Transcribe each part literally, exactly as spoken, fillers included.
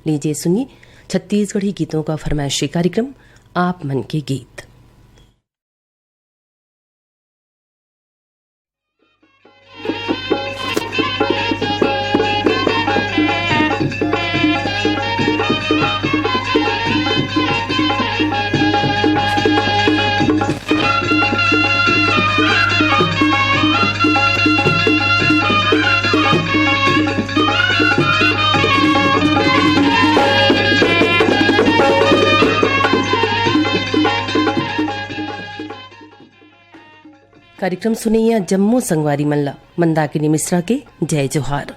लीजिए सुनिए छत्तीसगढ़ी गीतों का फरमाइशी कार्यक्रम आप मन के गीत। कार्यक्रम सुनइया जम्मो संगवारी मन ला मंदाकिनी मिश्रा के जय जोहार।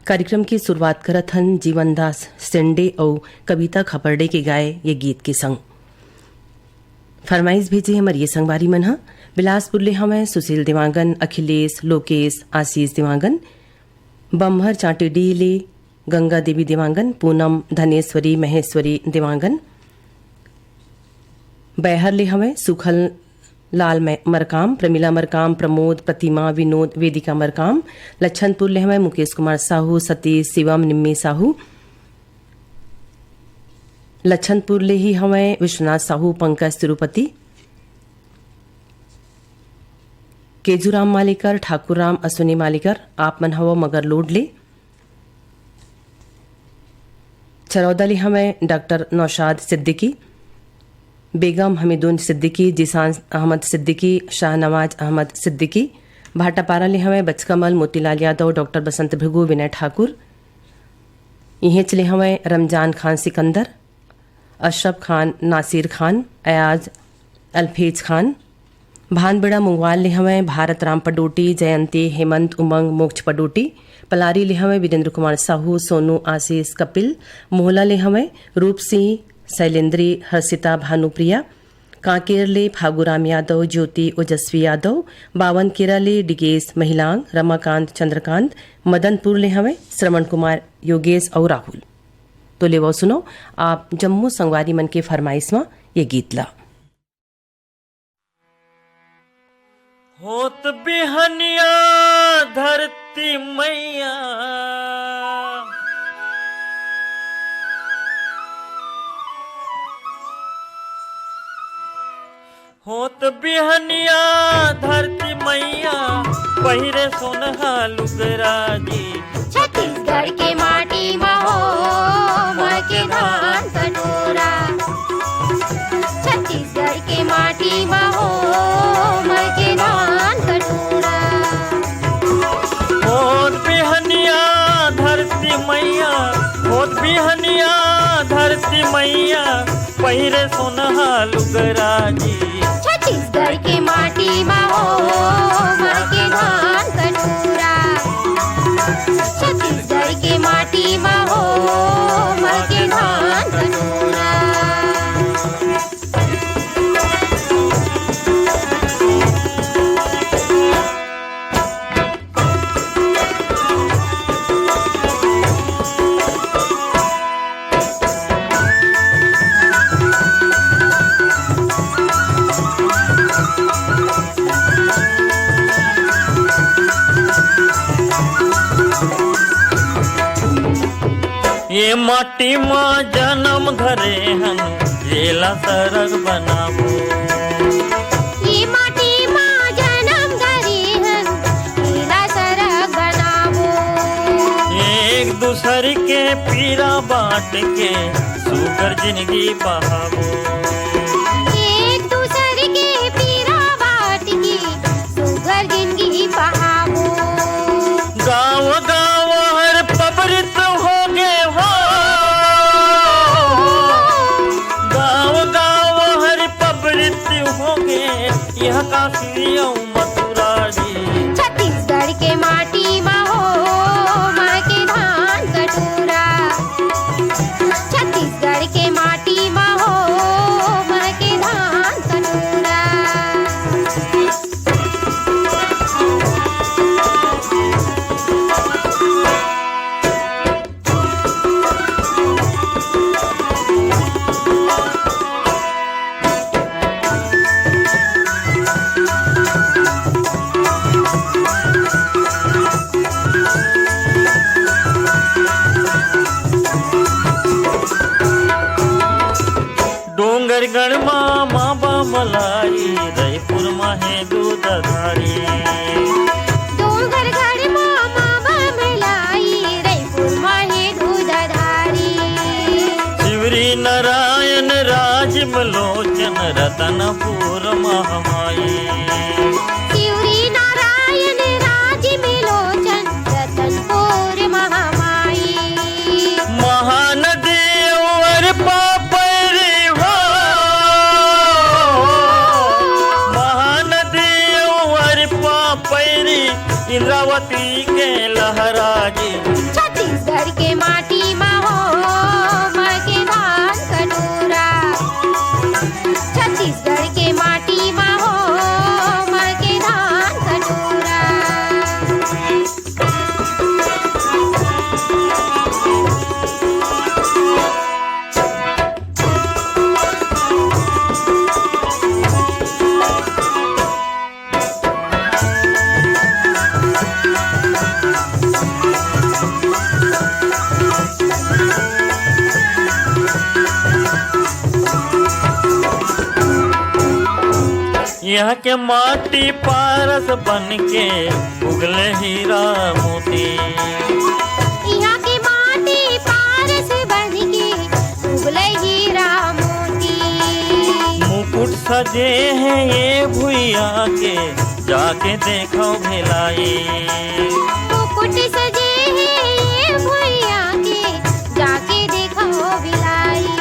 कार्यक्रम की शुरुआत करत हन जीवनदास सेंडे अउ कविता खपरडे के गाए ये गीत के संग। फरमाइश भेजे हमर ये संगवारी मन ह बिलासपुर ले हवय सुशील देवांगन, अखिलेश, लोकेश, आशीष देवांगन, बम्हर चांटेडीह ले गंगा देवी देवांगन, पूनम, धनेश्वरी, महेश्वरी देवांगन, बैहर ले हवय सुखल लाल मै-, मरकाम, प्रमिला मरकाम, प्रमोद, प्रतिमा, विनोद, वेदिका मरकाम, लच्छनपुर ले हवय मुकेश कुमार साहू, सतीश, शिवम, निम्मी साहू, लच्छनपुर ले ही हवय विश्वनाथ साहू, पंकज तिरुपति, केजूराम मालेकर, ठाकुर राम, अश्विनी मालेकर, आप मन हवव मगरलोड ले। चरौदा ले हवय डॉक्टर नौशाद सिद्दीकी, बेगम हमीदुन सिद्दीकी, जीशान अहमद सिद्दीकी, शाहनवाज अहमद सिद्दीकी। भाटापारा ले हवय बचकमल मोतीलाल यादव, डॉक्टर बसंत भृगु, विनय ठाकुर। इहेंच ले हवय रमजान खान सिकंदर, अशरफ खान, नासिर खान, अयाज, अल्फेज खान। भानबेड़ा मुंगवाल ले हवय भारत राम पडोटी, जयंती, हेमंत, उमंग, मोक्ष पडोटी। पलारी ले हवय वीरेंद्र कुमार साहू, सोनू, आशीष, कपिल। मोहला ले हवय रूप सिंह, शैलेंद्री, हर्षिता, भानुप्रिया। कांकेर ले फागुराम यादव, ज्योति, ओजस्वी यादव। बावनकेरा ले डिगेश महिलांग, रमाकांत, चंद्रकांत। मदनपुर ले हवय श्रवण कुमार, योगेश अउ राहुल। तो लेवव सुनो आप जम्मो संगवारी मन के फरमाइश म ये गीत ला। होत बिहनिया धरती मैया, होत बिहनिया धरती मैया, पहिरे सोनहा लुगरा जी। छत्तीसगढ़ के माटी म हो, माँ के धान कटोरा। छत्तीसगढ़ के माटी म हो, माँ के धान कटोरा। होत बिहनिया धरती मैया, होत बिहनिया धरती मैया, पहिरे सोनहा लुगरा जी। छत्तीसगढ़ के माटी म हो, माँ के धान कटोरा। छत्तीसगढ़ के माटी म हो, माँ के धान कटोरा। ये माटी मा जन्म धरे हन, एला सरग बनाबो। ये माटी मा जन्म धरे हन, एला सरग बनाबो। एक दूसर के पीरा बांट के, सुघर जिनगी बहाबो। एक दूसर के पीरा बांट के, सुघर जिनगी बहाबो। गाँव गाँव हर पबरित होगे हो, गाँव गाँव हर पबरित होगे, यह काशी अउ मथुरा जी। छत्तीसगढ़ के माटी म हो, माँ के धान कटोरा। छत्तीसगढ़ के माटी म हो, गढ़ मा माँ बमलाई, रईपुर मा हे दूधधारी। डोंगरगढ़ मा माँ बमलाई, रईपुर मा हे दूधधारी। शिवरी नारायण राजीव लोचन, रतनपुर मा हमाई। शिवरी नारायण राजीव लोचन, रतनपुर मा हमाई। महानदी अउ अरपा पैरी हो, महानदी अउ अरपा पैरी, इंद्रावती के लहराजी। छत्तीसगढ़ के माटी मा हो, माँ के धान कटोरा। छत्तीसगढ़ के माटी मा हो, माँ के धान कटोरा। यहाँ के माटी पारस बन के उगले हीरा मोती। यहाँ के माटी पारस बन के उगले हीरा मोती। मुकुट सजे हे ये भुइया के, जाके देखव भिलाई। मुकुट सजे हे ये भुइया के, जाके देखव भिलाई।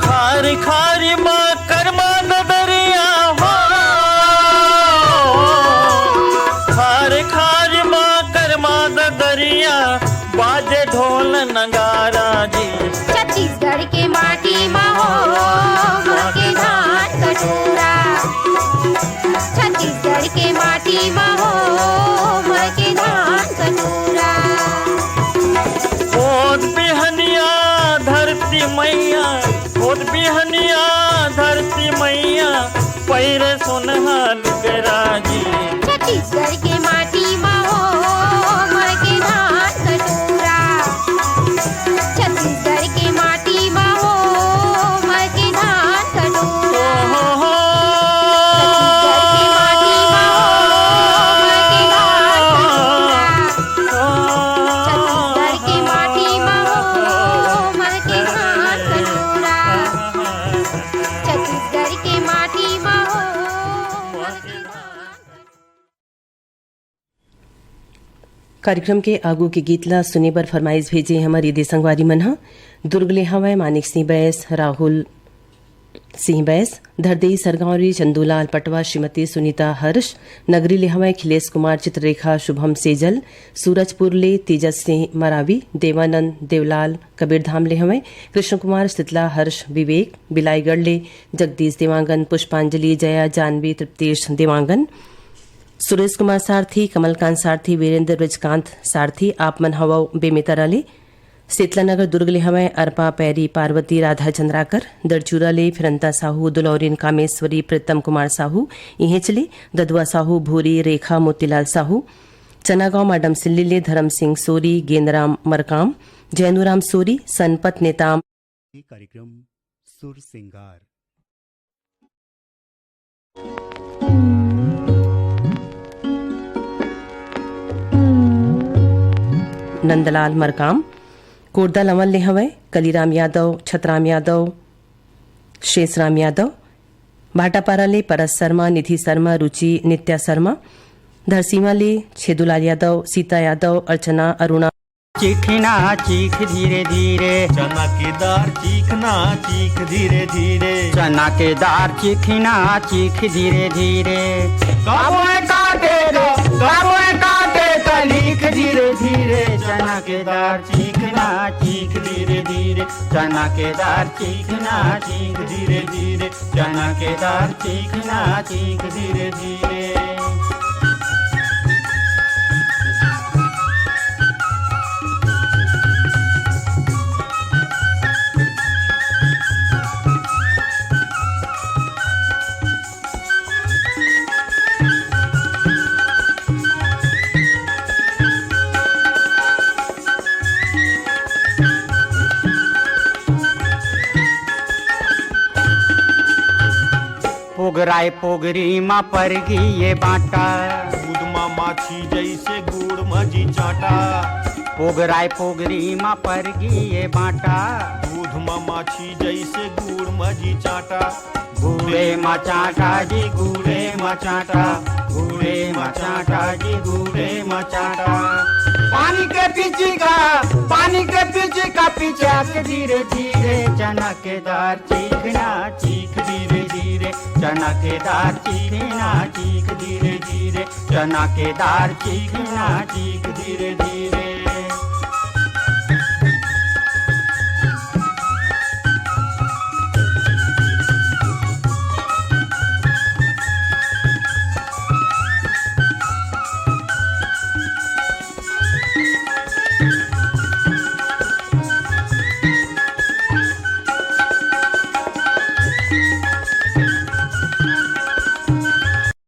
खारी खारी मा करमा ददरिया हो, खारी खारी मा करमा ददरिया, बाजे ढोल नगारा जी। छत्तीसगढ़ के माटी मा हो, माँ के धान कटोरा। छत्तीसगढ़ के माटी मा हो, माँ के धान कटोरा। होत बिहनिया धरती मैया, होत बिहनिया धरती मैया, पैरे सोनहा लुगरा जी। छत्तीसगढ़ के माटी मा हो, माँ के धान कटोरा। छत्तीसगढ़ के माटी मा हो, माँ के धान कटोरा। ओ हो हो। छत्तीसगढ़ के माटी मा हो, माँ के धान कटोरा। छत्तीसगढ़ के माटी मा हो, माँ के धान कटोरा। छत्तीसगढ़ के माटी मा हो, माँ के धान कटोरा। कार्यक्रम के आगू के गीत ला सुने बर फरमाइश भेजे हमर ये दे संगवारी मन ह। दुर्ग ले हवय मानिक सिंह बैस, राहुल सिंह बैस, धरदेई सरगांव ले चंदूलाल पटवा, श्रीमती सुनीता हर्ष, नगरी ले हवय खिलेश कुमार, चित्ररेखा, शुभम सेजल, सूरजपुर ले तेजस सिंह मरावी, देवानंद देवलाल कबीरधाम ले हवय, कृष्ण कुमार, शीतला, हर्ष, विवेक, बिलाईगढ़ ले जगदीश देवांगन, पुष्पांजलि, जया, जानवी, तृप्तेश देवांगन, सुरेश कुमार सारथी, कमलकांत सारथी, वीरेंद्र ब्रजकांत सारथी, आप मन हवव बेमेतरा ले। सेतला नगर दुर्ग ले हवय अरपा पैरी पार्वती राधा चंद्राकर, दरचूरा ले फिरंता साहू, दुलौरिन कामेश्वरी, प्रीतम कुमार साहू, इहेंच ले ददुआ साहू, भूरी रेखा, मोतीलाल साहू, चनागांव माडम सिल्ली ले धर्म सिंह सोरी, गेंदराम मरकाम, जैनूराम सोरी, सनपत नेताम। ये कार्यक्रम सुर सिंगार। नंदलाल मरकाम, कोरदा लवन ले हवय, कलीराम यादव, छतराम यादव, शेषराम यादव, भाटापारा ले परस शर्मा, निधि शर्मा, रुचि, नित्या शर्मा, धरसीवा ले छेदूलाल यादव, सीता यादव, अर्चना, अरुणा। चीखना चीख धीरे धीरे। चना के दार चीखना चीख धीरे धीरे। चना के दार चीखना चीख धीरे धीरे। काबों काटे रे, काबों काटे त लीख धीरे धीरे। चना के दार चीखना चीख धीरे धीरे। चना के दार चीखना चीख धीरे धीरे। चना के दार चीखना चीख धीरे धीरे। राय पोगरी म परगी ये बांटा। दूध म माछी जइसे गुड़ म जी चांटा। पोगराय पोगरी म परगी ये बांटा। दूध म माछी जइसे गुड़ म जी चांटा। गुड़े म चांटा जी, गुड़े म चांटा। गुड़े म चांटा जी, गुड़े म चांटा। पानी के पिचिका, पानी के पिचिका पिचक धीरे धीरे। चना के दार चीखना चीख धीरे धीरे। चना के दार चीखना चीख धीरे धीरे। चना के दार चीखना चीख धीरे धीरे।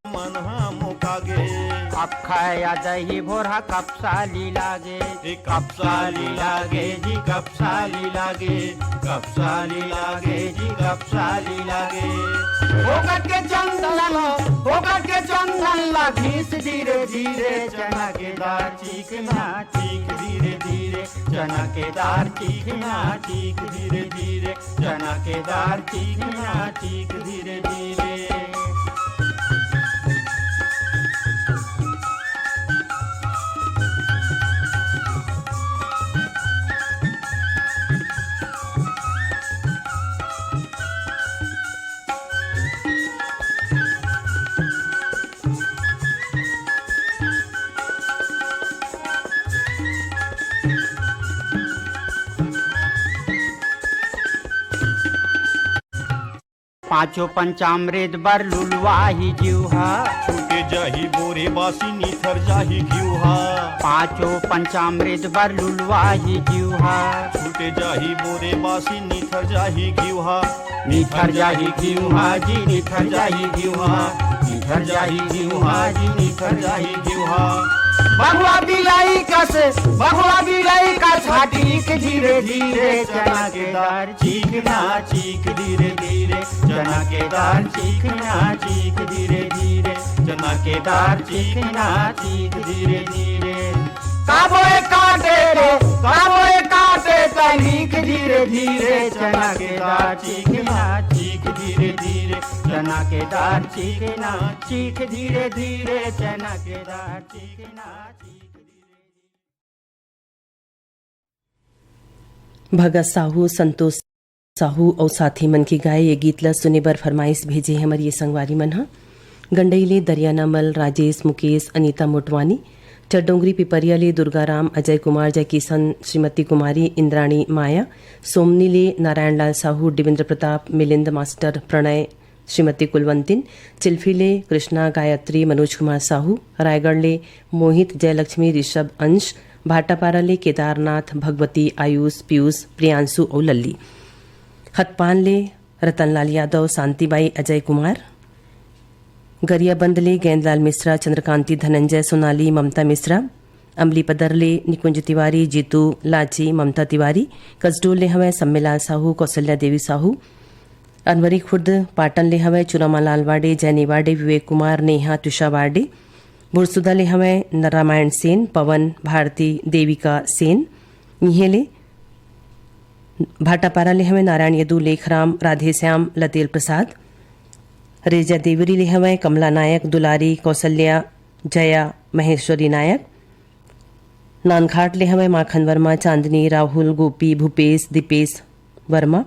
मन ह मोका गे। अक्खा या दही भोरहा कपसाली लागे। ए कपसाली लागे जी, कपसाली लागे। कपसाली लागे जी, कपसाली लागे। होकर के चंदन, होकर के चंदन ला घीस धीरे धीरे। चना के दार चीखना चीख धीरे धीरे। चना के दार चीखना चीख धीरे धीरे। चना के दार चीखना चीख धीरे धीरे। पांचों पंचामृत बर लुलवाही जीव हा। छूटे जाही बोरे बासी निथर जाही घीव हा। पांचों पंचामृत बर लुलवाही जीव हा। छूटे जाही बोरे बासी निथर जाही घीव हा। निथर जाही घीव हा जी, निथर जाही घीव हा। निथर जाही घीव हा जी, निथर जाही घीव हा। बघवा बिलाई कस, बघवा बिलाई कस हाटीक धीरे धीरे। चना के दार चीखना चीख धीरे धीरे। चना के दार चीखना चीख धीरे धीरे। चना के दार चीखना चीख धीरे धीरे। काबोए काटे रे, काबोए काटे तनिक धीरे धीरे। चना के दार चीखना चीख धीरे धीरे। चना के दार चीखना चीख धीरे धीरे। चना के दार चीखना चीख धीरे धीरे। भगत साहू, संतोष साहू अउ साथी मन के गाए ये गीत ल सुने बर फरमाइश भेजे हे हमर ये संगवारी मन ह। गंडई ले दरियाना मल, राजेश, मुकेश, अनीता मोटवानी, चरडोंगरी पिपरिया ले दुर्गाराम, अजय कुमार, जय किशन, श्रीमती कुमारी, इंद्राणी, माया, सोमनी ले नारायण लाल साहू, देवेंद्र प्रताप, मिलिंद मास्टर, प्रणय, श्रीमती कुलवंतिन, चिल्फी ले कृष्णा, गायत्री, मनोज कुमार साहू, रायगढ़ ले मोहित, जयलक्ष्मी, ऋषभ, अंश, भाटापारा ले केदारनाथ, भगवती, आयुष, पीयूष, प्रियांशु अउ लल्ली, हतपान ले रतनलाल यादव, शांतिबाई, अजय कुमार, गरियाबंद ले गेंदलाल मिश्रा, चंद्रकांति, धनंजय, सोनाली, ममता मिश्रा, अमली पदर ले निकुंज तिवारी, जीतू, लाची, ममता तिवारी, कसडोल ले हवय सम्मेलाल साहू, कौशल्या देवी साहू, अनवरी खुर्द पाटन ले हवय चुरामालाल वाडे, जैनी वाडे, विवेक कुमार, नेहा, तुषा वाडे, बुरसुदा ले हवय न-, रामायण सेन, पवन, भारती, देविका सेन, इहें ले भाटापारा ले हवय नारायण यदु, लेखराम, राधेश्याम, लतेल प्रसाद, रेजा देवरी ले हवय कमला नायक, दुलारी, कौशल्या, जया, महेश्वरी नायक, नानघाट ले हवय माखन वर्मा, चांदनी, राहुल, गोपी, भूपेश, दीपेश वर्मा,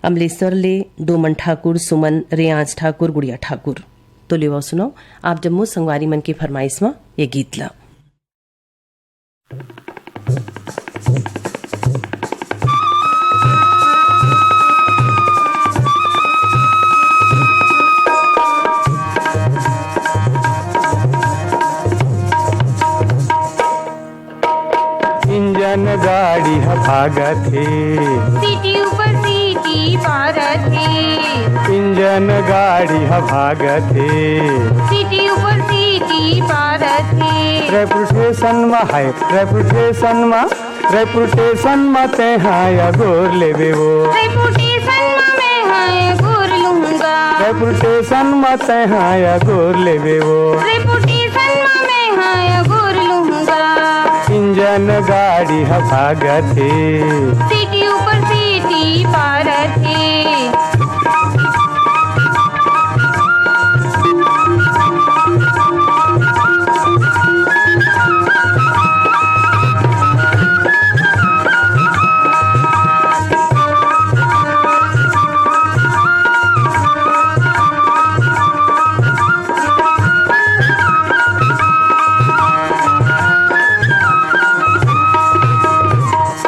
अमलेश्वर ले डोमन ठाकुर, सुमन, रेयांश ठाकुर, गुड़िया ठाकुर। तो लेवव सुनव आप जम्मो संगवारी मन के फरमाइश म ये गीत ल। इंजन गाड़ी ह भागत हे। सिटी ऊपर सिटी पारत हे। इंजन गाड़ी ह भागत हे। सिटी ऊपर सिटी पारत हे। रायपुर स्टेशन म हाय, रायपुर स्टेशन म, रायपुर स्टेशन म तैं हा अगोर लेबे वो। रायपुर स्टेशन म मैं हा अगोर लूंगा। रायपुर स्टेशन म तैं हा अगोर लेबे वो। रायपुर स्टेशन म मैं हा अगोर लूंगा। इंजन गाड़ी ह भागत हे। सिटी ऊपर सिटी पारत हे।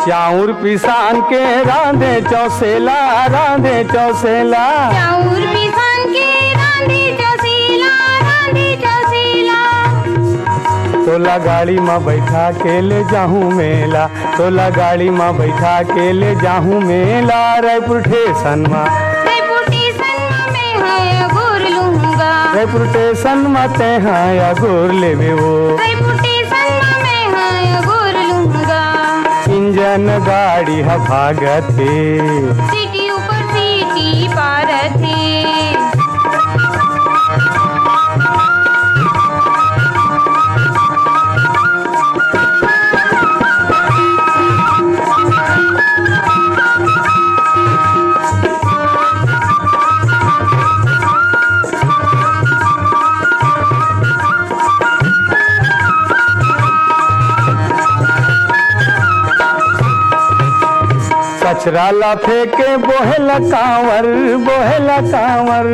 चाउर पिसान के रांधे चौसेला, रांधे चौसेला। चाउर पिसान के रांधे चौसेला, रांधे चौसेला। तोला गाड़ी म बैठा के ले जाहूं मेला, तोला गाड़ी म बैठा के ले जाहूं मेला। रायपुर स्टेशन म। रायपुर स्टेशन म मैं हा अगोर लूंगा। रायपुर स्टेशन म तैं हा अगोर लेबे वो। रायपुर स्टेशन म मैं हा अगोर लूंगा। इंजन गाड़ी ह भागत हे। सिटी ऊपर सिटी पारत हे। कचरा ला फेंके बोहेला कांवर, बोहेला कांवर।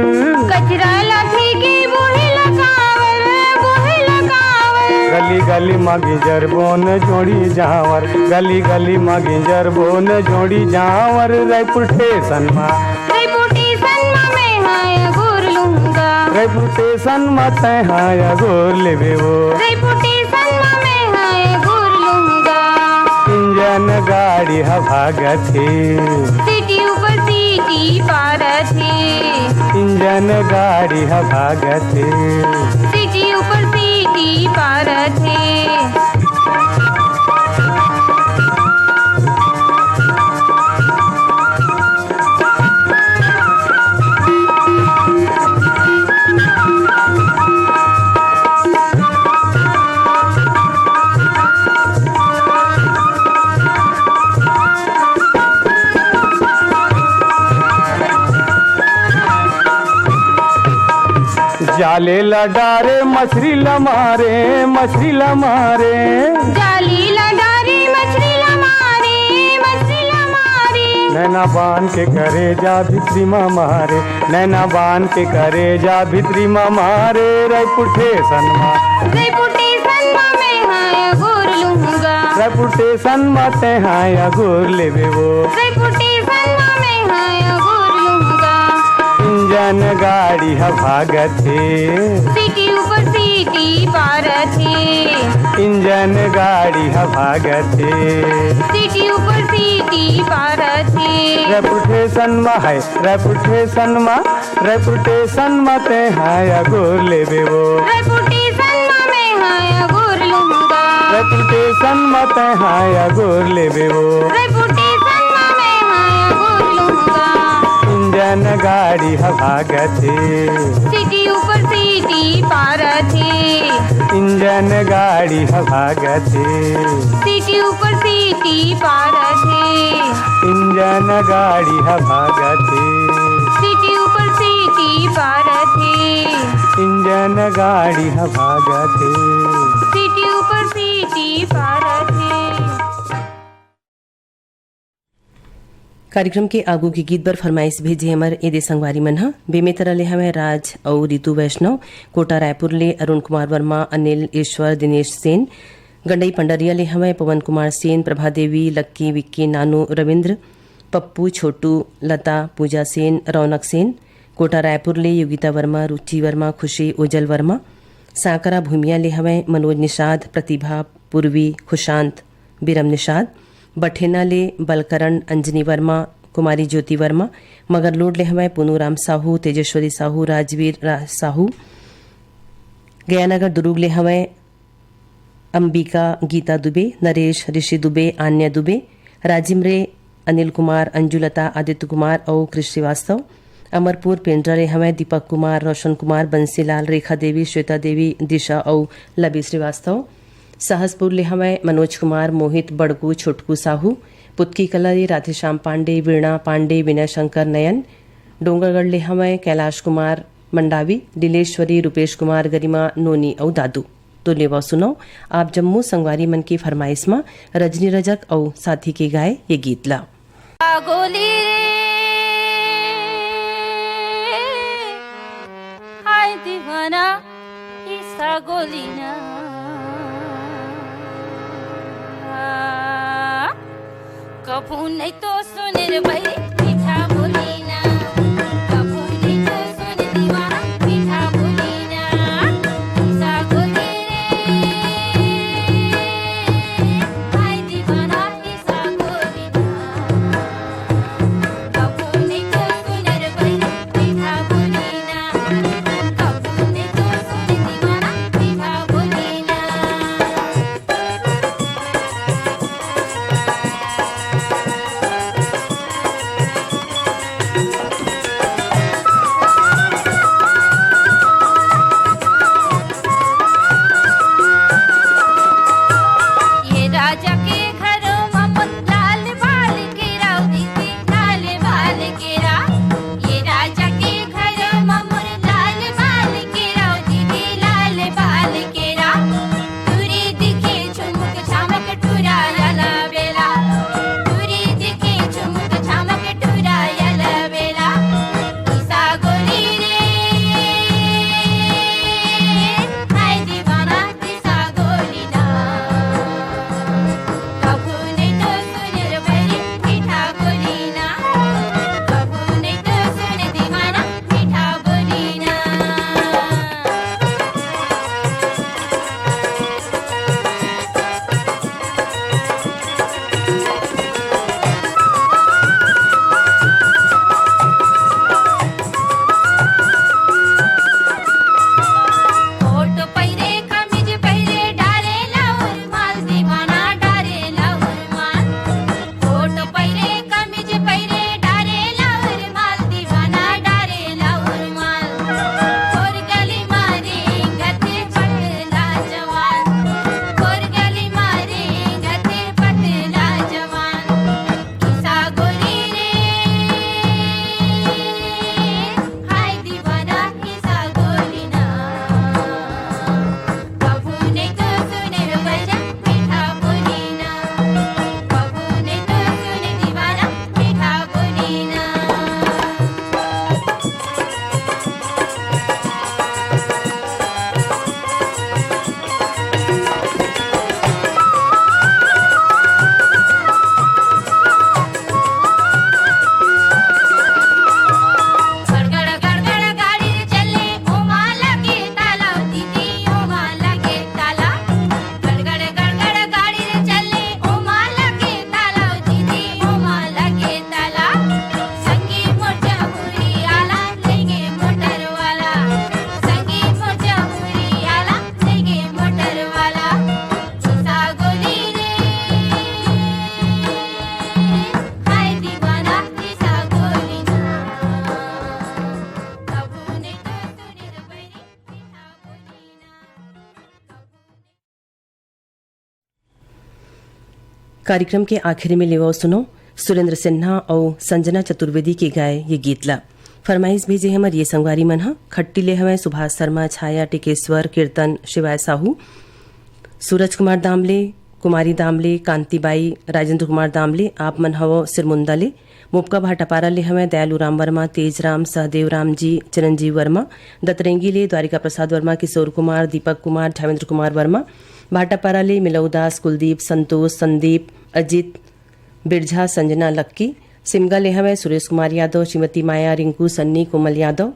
कचरा ला फेंके बोहेला कांवर, बोहेला कांवर। गली गली म गिंजर बोन जोड़ी जांवर, गली गली म गिंजर बोन जोड़ी जांवर। रायपुर स्टेशन म। रायपुर स्टेशन म मैं हा अगोर लूंगा। रायपुर स्टेशन म तैं हा अगोर लेबे वो। रायपुर स्टेशन म मैं हा अगोर लूंगा। इंजन गाड़ी ह भागत हे। सिटी ऊपर सिटी पारत हे। इंजन गाड़ी ह भागत हे। सिटी ऊपर सिटी पारत हे। जाले ला डारे मछरी ला मारे, मछरी ला मारे। जाली ला डारे मछरी ला मारे, मछरी ला मारे। नैना बान के करेजा भितरी मा मारे, नैना बान के करेजा भितरी मा मारे। रायपुर स्टेशन मा। रायपुर स्टेशन मा मैं हा अगोर लूंगा। रायपुर स्टेशन मा तैं हा अगोर लेबे वो। रायपुर स्टेशन मा मैं हा अगोर लूंगा। इंजन गाड़ी ह भागत हे। सिटी ऊपर सिटी पारत हे। इंजन गाड़ी ह भागत हे। सिटी ऊपर सिटी पारत हे। रायपुर स्टेशन मा है, रायपुर स्टेशन मा, रायपुर स्टेशन मा तैं हा अगोर लेबे वो। रायपुर स्टेशन मा मैं हा अगोर लूंगा। रायपुर स्टेशन मा तैं हा अगोर लेबे वो। रायपुर स्टेशन मा मैं हा अगोर लूंगा। इंजन गाड़ी ह भागत हे। सिटी ऊपर सिटी पारत हे। इंजन गाड़ी ह भागत हे। सिटी ऊपर सिटी पारत हे। इंजन गाड़ी ह भागत हे। सिटी ऊपर सिटी पारत हे। इंजन गाड़ी ह भागत हे। सिटी ऊपर सिटी पारत हे। कार्यक्रम के आगू के गीत बर फरमाइश भेजे हमर एदे संगवारी मन ह। बेमेतरा ले हवय राज अउ रितु वैष्णव, कोटा रायपुर ले अरुण कुमार वर्मा, अनिल ईश्वर, दिनेश सेन, गंडई पंडरिया ले हवय पवन कुमार सेन, प्रभा देवी, लक्की, विक्की, नानू, रविंद्र, पप्पू, छोटू, लता, पूजा सेन, रौनक सेन, कोटा रायपुर ले योगिता वर्मा, रुचि वर्मा, खुशी, ओजल वर्मा, सांकरा भूमिया ले हवय मनोज निषाद, प्रतिभा, पूर्वी, खुशांत, बिरम निषाद, बठेना ले बलकरण, अंजनी वर्मा, कुमारी ज्योति वर्मा, मगरलोड ले हवय पुनूराम साहू, तेजेश्वरी साहू, राजवीर रा-, साहू, गयानगर दुरूग ले हवय अंबिका, गीता दुबे, नरेश, ऋषि दुबे, आन्या दुबे, राजिम रे, अनिल कुमार, अंजुलता, आदित्य कुमार अउ कृष श्रीवास्तव। अमरपुर पेंड्रा ले हवय दीपक कुमार, रोशन कुमार, बंसीलाल, रेखा देवी, श्वेता देवी, दिशा अउ लवी श्रीवास्तव। सहसपुर ले हवय मनोज कुमार, मोहित, बड़कू, छोटकू साहू। पुतकी कला ले राधेश्याम पांडे, वीणा पांडे, विनय शंकर, नयन। डोंगरगढ़ ले हवय कैलाश कुमार, मंडावी, लीलेश्वरी, रूपेश कुमार, गरिमा, नोनी अउ दादू। तो लेवव सुनव आप जम्मो संगवारी मन के फरमाइश म रजनी रजक अउ साथी के गाए ये गीत ला। गोली रे, हाय दीवाना, ईसा गोली ना। कभू नहीं तो सुन रे भाई, मीठा बोली ना। कभू नहीं तो सुन दीवाना, मीठा बोली ना। ईसा गोली रे, हाय दीवाना, ईसा गोली ना। कभू नहीं तो सुन रे भाई, मीठा बोली ना। कभू नहीं तो सुन दीवाना, मीठा बोली ना। ये राजा के घरों म मोर लाल बाल केरा ओ दीदी, लाल बाल केरा। ये राजा के घरों म मोर लाल बाल केरा ओ दीदी, लाल बाल केरा। टूरी दिखे झुमुक झामक टूरा याला बेला। टूरी दिखे झुमुक झामक टूरा याला बेला। ईसा गोली रे, हाय दीवाना, ईसा गोली ना। कभू नहीं तो सुन रे बड़ी मीठा बोली ना। कभू नहीं तो सुन दीवाना, मीठा बोली ना। कोट पैरे कमीज पैरे डारे लाउर माल दीवाना डारे लाउर माल। कोट पैरे कमीज पैरे डारे लाउर माल दीवाना डारे लाउर माल। खोर गली मारे गते पटला जवान। खोर गली मारे गते पटला जवान। ईसा गोली रे, हाय दीवाना, ईसा गोली ना। कभू नहीं तो सुने रो बजा, मीठा बोली ना। कभू नहीं तो सुने दीवाना, मीठा बोली ना। गड़गड़ गड़गड़ गाड़ी रे चले, ओमा लगे ताला ओ दीदी, ओमा लगे ताला। गड़गड़ गड़गड़ गाड़ी रे चले, ओमा लगे ताला ओ दीदी, ओमा लगे ताला। संगी मोर जमुई आला, लेगे मोटर वाला। संगी मोर जमुई आला, लेगे मोटर वाला। ईसा गोली रे, हाय दीवाना, ईसा गोली ना। कभू नहीं तो सुने रे बड़ी मीठा बोली ना। कार्यक्रम के आखिरी में लेवव सुनो सुरेंद्र सिन्हा अउ संजना चतुर्वेदी के गाए ये गीत ला। फरमाइश भेजे हमर ये संगवारी मन ह, खट्टी ले हवय सुभाष शर्मा, छाया टिकेश्वर, कीर्तन, शिवाय साहू, सूरज कुमार दामले, कुमारी दामले, कांतिबाई, राजेंद्र कुमार दामले, आप मन हवव सिरमुंदा ले। मोपका भाटापारा ले हवय दयालू राम वर्मा, तेज राम, सहदेव राम जी, चिरंजीव वर्मा। दतरेंगी ले द्वारिका प्रसाद वर्मा, किशोर कुमार, दीपक कुमार, धैमेंद्र कुमार वर्मा। भाटापारा ले मिलऊ दास, कुलदीप, संतोष, संदीप, अजीत, बिरझा, संजना, लक्की। सिमगा ले हवय सुरेश कुमार यादव, श्रीमती माया, रिंकू, सन्नी, कोमल यादव।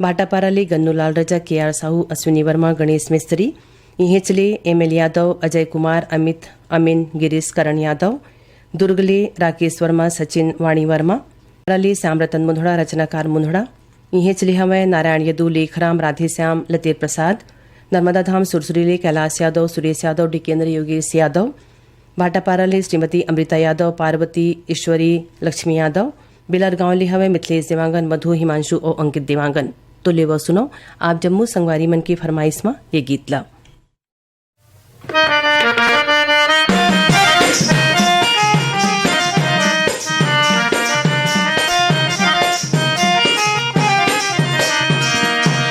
भाटापारा ले गन्नूलाल रजा, के आर साहू, अश्विनी वर्मा, गणेश मिस्त्री। इहेच ले एम एल यादव, अजय कुमार, अमित, अमिन, गिरीश, करण यादव। दुर्ग ले राकेश वर्मा, सचिन, वाणी वर्मा। ले श्याम रतन मुंधड़ा, रचनाकार मुंधड़ा। इहेच ले हवय नारायण यदु, लेखराम, राधेश्याम, लतेर प्रसाद। नर्मदा धाम सुरसुरी ले कैलाश यादव, सुरेश यादव, डिकेंद्र, योगेश यादव। भाटापारा ले श्रीमती अमृता यादव, पार्वती, ईश्वरी, लक्ष्मी यादव। बेलर गांव ले हवय मिथिलेश देवांगन, मधु, हिमांशु अउ अंकित देवांगन। तो लेवा सुनो आप जम्मो संगवारी मन के फरमाइश म ये गीत ला।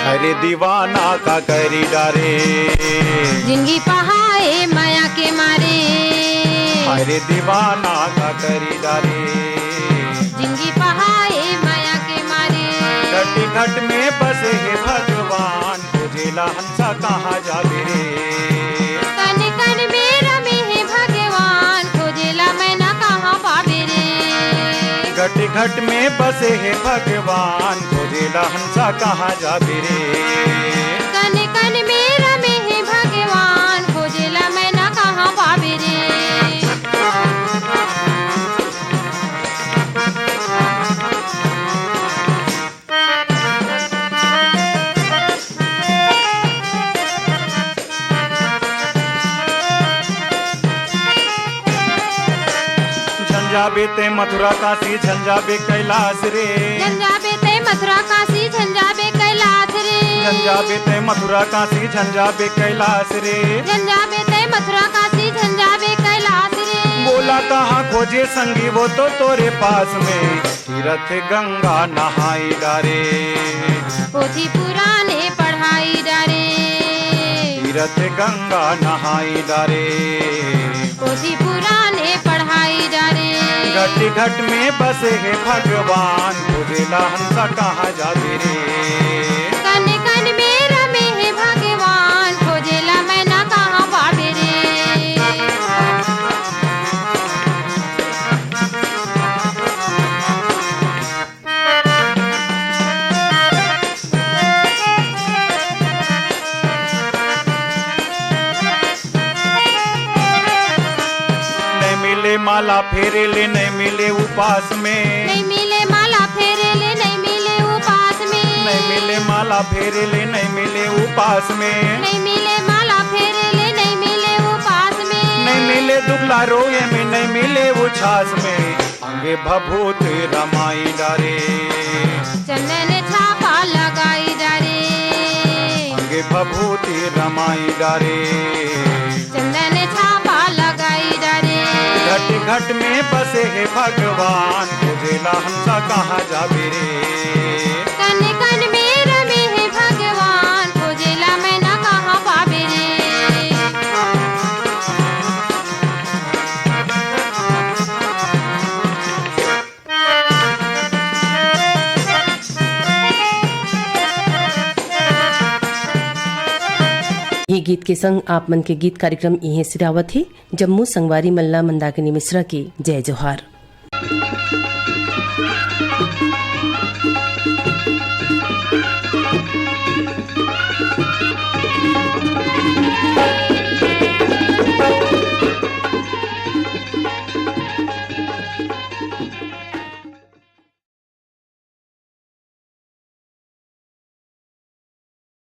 अरे दीवाना का करी डारे। जिंदगी पहाए मया के मारे। अरे दीवाना का करी डारे। जिंदगी पहाए मया के मारे। घट घट में बसे हे भगवान, खोजेला हंसा कहाँ जाबे रे। कन कन में रमे हे भगवान, खोजेला मैना कहाँ पाबे रे। घट घट में बसे हे भगवान, खोजेला हंसा कहाँ जाबे रे। कन कन में रमे हे भगवान, खोजेला मैना कहाँ पाबे रे। झंझाबे ते मथुरा काशी, झंझाबे कैलाश रे। झंझाबे ते मथुरा काशी, झंझाबे कैलाश रे। झंझाबे ते मथुरा काशी, झंझाबे कैलाश रे। झंझाबे ते मथुरा काशी, झंझाबे कैलाश रे। बोला कहाँ खोजे संगी वो तो तोरे पास में। तीरथ गंगा नहाई डारे। पोथी पुराने पढ़ाई डारे। तीरथ गंगा नहाई डारे। पोथी पुराने पढ़ाई डारे। घट घट में बसे हे भगवान, खोजेला हंसा कहाँ जाबे रे। कन कन में रमे हे भगवान, खोजेला मैना कहाँ पाबे रे। नहीं मिले माला फेरे ले, नहीं मिले उपास में। नहीं मिले माला फेरे ले, नहीं मिले उपास में। नहीं मिले माला फेरे ले, नहीं मिले उपास में। नहीं मिले माला फेरे ले, नहीं मिले उपास में। नहीं मिले दुगला रोए में, नहीं मिले उछास में। अंगे भभूत रमाई डारे। चंदन छापा लगाई डारे। अंगे भभूत रमाई डारे। चंदन छापा लगाई डारे। घट घट में बसे हे भगवान, खोजेला हंसा कहाँ जाबे रे। कन कन में रमे हे भगवान, खोजेला मैना कहाँ पाबे रे। ये गीत के संग आप मन के गीत कार्यक्रम इहें सिरावत हे। जम्मो संगवारी मन ला मंदाकिनी मिश्रा के जय जोहार।